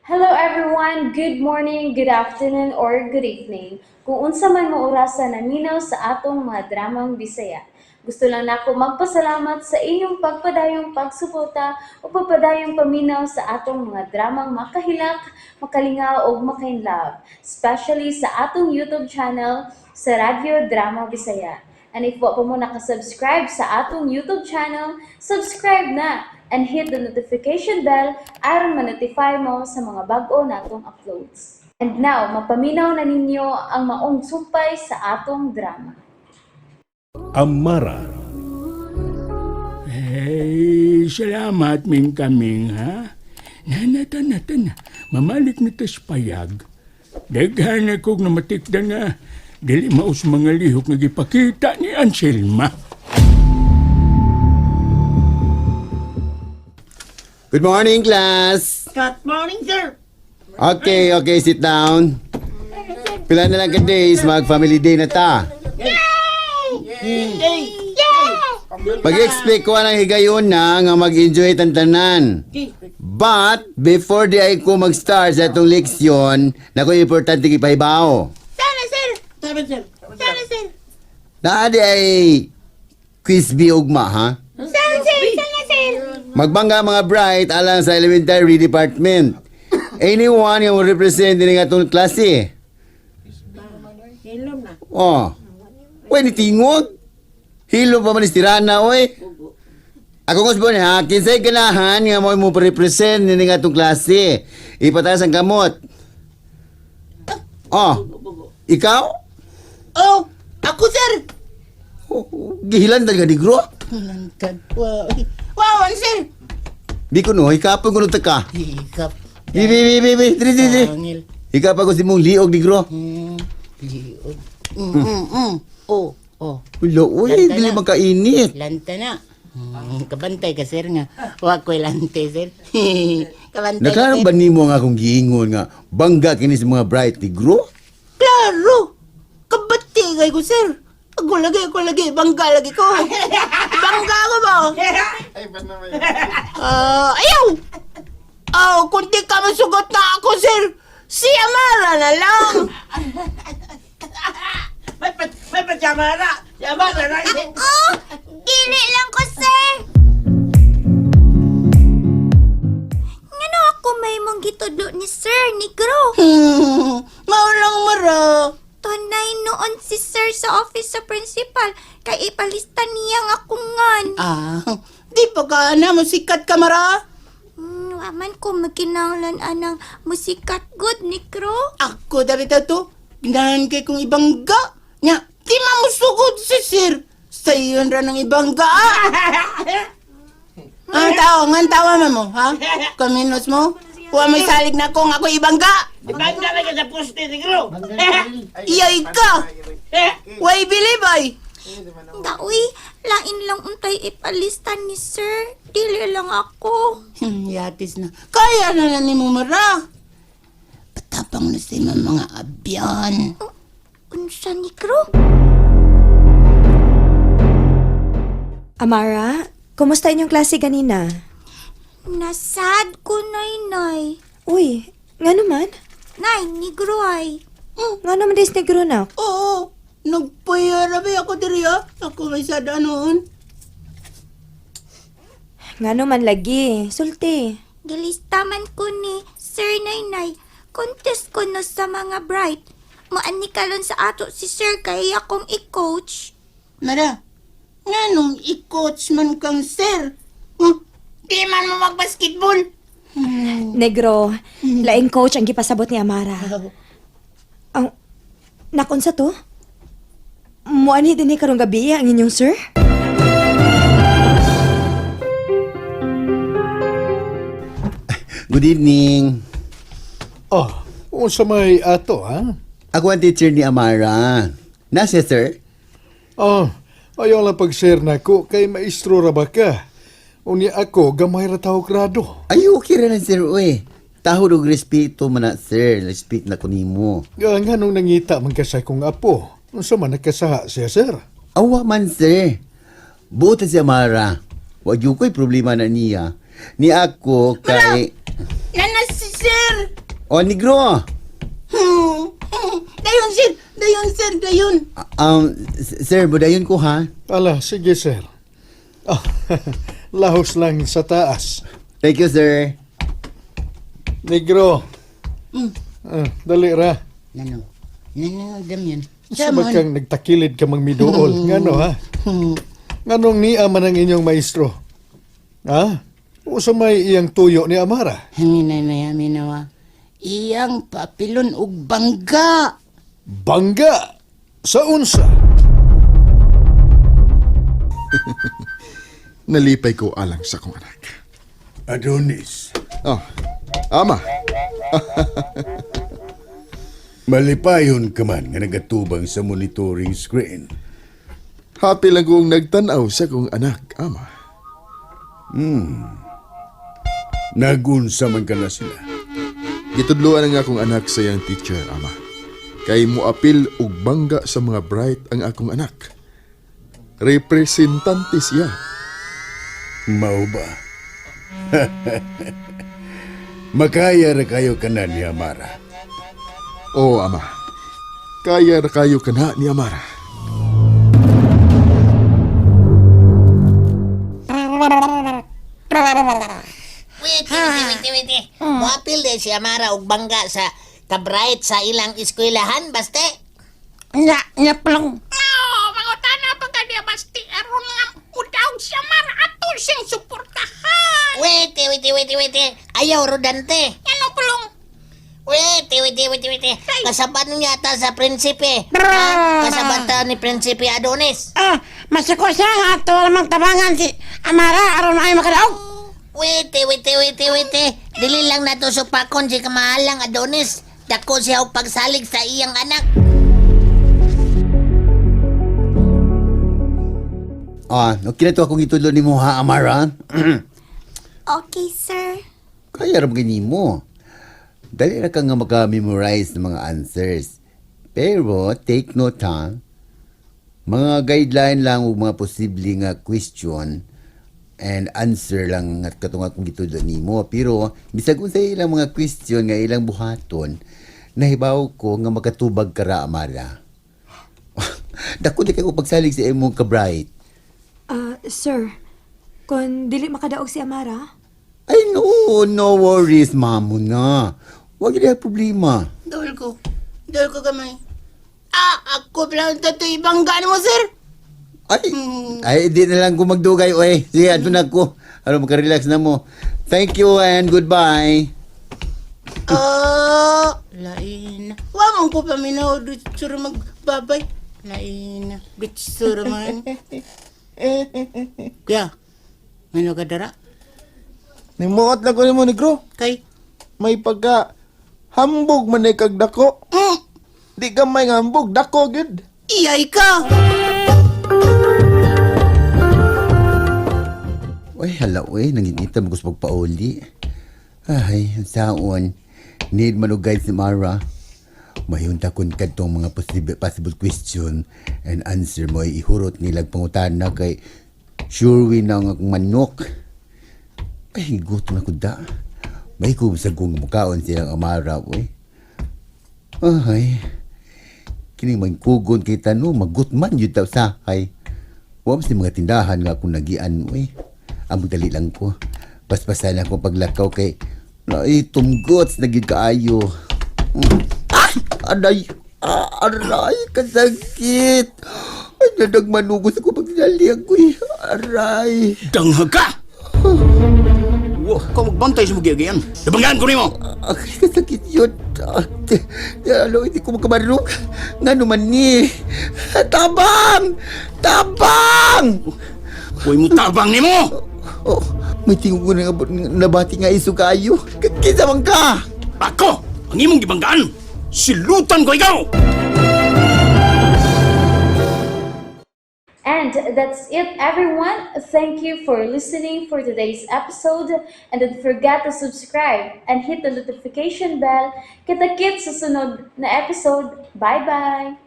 Hello everyone! Good morning, good afternoon, or good evening. Kung unsa man mo orasa naminaw sa atong mga dramang Bisaya. Gusto lang nako magpasalamat sa inyong pagpadayong pagsuporta o pagpadayong paminaw sa atong mga dramang makahilak, makalingaw ug makainlove, especially sa atong YouTube channel sa Radyo Drama Bisaya. And if wa pa mo nakasubscribe sa atong YouTube channel, subscribe na and hit the notification bell aron ma-notify mo sa mga bag-o natong uploads. And now, mapaminaw na ninyo ang maong sumpay sa atong drama. Amara. Hey, salamat ming kaming ha. Nanata na na. Mamalik na tas payag. Daghan akong namatikda nga dili maus mga lihok nga gipakita ni Anselma. Good morning, class! Good morning, sir. Okay, sit down. Pila na lang ka days, mag-family day na ta. Pag-expect ko ang higayon na nga mag-enjoy tantanan. But, before di ay ko mag-start sa itong leksyon, na ko importante ipahibaw. Sana, sir. Sana, sir. Sana, sir. Naa di ay quiz bee ugma, ha? Sana, sir. Sana, sir. Magbangga mga bright alang sa elementary department. Anyone nga mo represent din nga atong klase. Hilom na. Oh. Uy, ni tingog. Hilo pa man ni Tirana, oy. Ako ng usbon ha, kinsay ganahan nga mo mo represent ni nga atong klase. Ipataas ang kamot. Oh. Ikaw? Oh, ako, sir. Oh, gihilan talaga digro. Nangkad. Wow. Wow, sir. Di ko no, hikapon ko no ta ka. Hikap. Bi bi bi bi bi, diri diri diri. Pangil. Hikapon ko si mong liog digro. Liog. Oh, oh. Ulo, uy, Lanta dili na. magkainit. Lanta na. Kabantay ka, sir, nga. Wa ko'y lante, sir. Kabantay ka, Naklaro sir. ba nimo nga akong giingon nga bangga kini sa mga bright negro? Klaro! Kabati kay ko, sir. Ako lagi, ako lagi. Bangga lagi ko. Bangga ko ba? Ah, ayaw! Oh, kung di ka masugot na ako, sir. Si Amara na lang. May pajamara! Yamara na! Ako? Dili lang ko, sir. Ngano ako may mong gitudlo ni Sir Negro? Maulang mara. Tunay noon si Sir sa office sa principal kay ipalista niya nga akungan. Ah, di pa ka na musikat ka, Mara. Waman ko makinahanglan anang musikat good, Negro. Ako dapat to. Ginahan kay kong ibangga. Nya, di man musugod si sir. Sa iyon ra ng ibangga. Ang tao, ang tawa man mo, ha? Kaminos mo? Wa may salig na kung ako ibangga. Ibanda lang ka sa poste, negro! Iyay ka. Way bilib ay. Daoy, lain lang untay ipalista ni Sir. Dili lang ako. Yatis na. Kaya na na ni mo, Mara. Patapang na sa imong mga abyan. Unsa, Negro? Amara, kumusta inyong klase ganina? Nasad ko, Nay, Nay. Uy, nga naman? Nay, Negro ay. Nga naman des negro na. Oo, nagpayara ba ako diri ah. Ako may sada noon. Nga naman lagi, sulti. Gilista man ko ni Sir Nainay. Contest ko no sa mga bright. Maani karon sa ato si Sir kay akong i-coach. Mara, nga nung i-coach man kang sir. Huh? Di man mo mag-basketball. Negro, laing coach ang gipasabot ni Amara. Ang, nakunsa to? Muani din ni karong gabi ang inyong sir? Good evening. Oh, unsa may ato ha? Ako ang teacher ni Amara. Nasa sir? Oh, ayaw lang pag-share na ko kay maestro ra ba ka? Unya ako gamay ra tawo grado. Ay, okay ra na sir, uy. Tahod og respeto man na sir. Respect na ko nimo. Nga nganong nangita man ka sa akong apo. Unsa man nakasaha siya sir? Awa man sir. Buot si Amara. Wa gyud ko'y problema na niya. Ni ako kay Nana si sir. O negro. Dayon sir, dayon sir, dayon. Sir, budayon ko ha. Ala, sige sir. Ah, lahos lang sa taas. Thank you, sir. Negro. Ah, dali ra. Nano, nano Damian. Sabag kang nagtakilid ka mang miduol. Ngano ha? Nganong niya man ang inyong maestro? Ha? Usa may iyang tuyo ni Amara. Haminay na haminawa. Iyang papilon og bangga. Bangga! Sa unsa? Nalipay ko alang sa akong anak. Adonis, Oh, ama, malipayon ka man nga nagatubang sa monitoring screen. Happy lang kong nagtanaw sa akong anak, ama. Nagunsa man ka na sila. Gitudloan ang akong anak sa iyang teacher, ama. Kay moapil og bangga sa mga bright ang akong anak. Representante siya. Mao ba? Makaya ra kayo kana ni Amara. Oo, ama. Kaya ra kayo kana ni Amara. Wait, wait, wait, wait. Muapil din si Amara og bangga sa kabright sa ilang eskwelahan, baste. Nya, nya plong. No, mangutana pa ka niya basti aron nga mudaog siya mar ato siyang suportahan. Wait, wait, wait, wait. Ayaw, Rodante. Ano pulong? Wait, wait, wait, wait. Kasabat niya ata sa prinsipe. Ha? Kasabat ta ni Prinsipe Adonis. Ah, masuko siya nga ato lamang tabangan si Amara aron ay makadaog. Wait, wait, wait, wait. Dili lang nato supakon si kamahalang Adonis. Dako siya og pagsalig sa iyang anak. Ah, okay na to akong itudlo nimo ha, Amara. Okay, sir. Kaya ra gani mo. Dali ra ka nga maka-memorize ng mga answers. Pero take note ha. Mga guideline lang ug mga posible nga question and answer lang at katong akong gitudlo nimo. Pero bisag unsay ilang mga question nga ilang buhaton, nahibaw ko nga makatubag ka ra, Amara. Dako di kay ko pagsalig sa imong ka-bright. Ah, sir, kung dili makadaog si Amara, Ay no, no worries, mamo na. Wag gyud problema. Dol ko. Dol ko gamay. Ah, ako lang tato ibangga mo sir. Ay, ay, di na lang ko magdugay, oy. Sige, ato na ko. Ano, makarelax na mo. Thank you and goodbye. Ah, lain. Wa man ko paminaw dito magbabay. Lain. Dito man. Kuya, may kadara? Nimuot lang ko nimo negro. Kay, May pagka hambog man ay kag dako. Di gamay nga hambog, dako gyud. Iyay ka! Uy, hala, uy. Nangingita mo gusto magpauli. Ay, ang saon. Need man og guide si Mara. Mayunta kun kadtong mga possible question and answer mo ay ihurot nilag pangutana kay sure win ang akong manok. Ay, gutom na ko da. May kumsag kong mukaon silang Amara, uy. Ay, kining magkugon kay tano, magutman yun daw sa hay. Wa man sa mga tindahan nga akong nagian, uy. Among dali lang ko. Paspasan ako paglakaw kay ay, tumgots na gid kaayo. Ah! Aray! Ah, aray! Kasakit! Ay, nadagmanugos ako pagdali ako eh. Aray! Danghag ka! Wo, ka magbantay sa mga. Nabanggaan ko nimo. Ay, kasakit yun. Ah, ano, hindi ko makabarog. Nga naman ni. Tabang! Tabang! Huwag mo tabang nimo. Oh, may tingog ko na nabati nga iso kayo. Kinsa man ka! Ako, ang imong gibanggaan. Silutan ko ikaw. And that's it, everyone. Thank you for listening for today's episode. And don't forget to subscribe and hit the notification bell. Kita-kits sa sunod na episode. Bye-bye!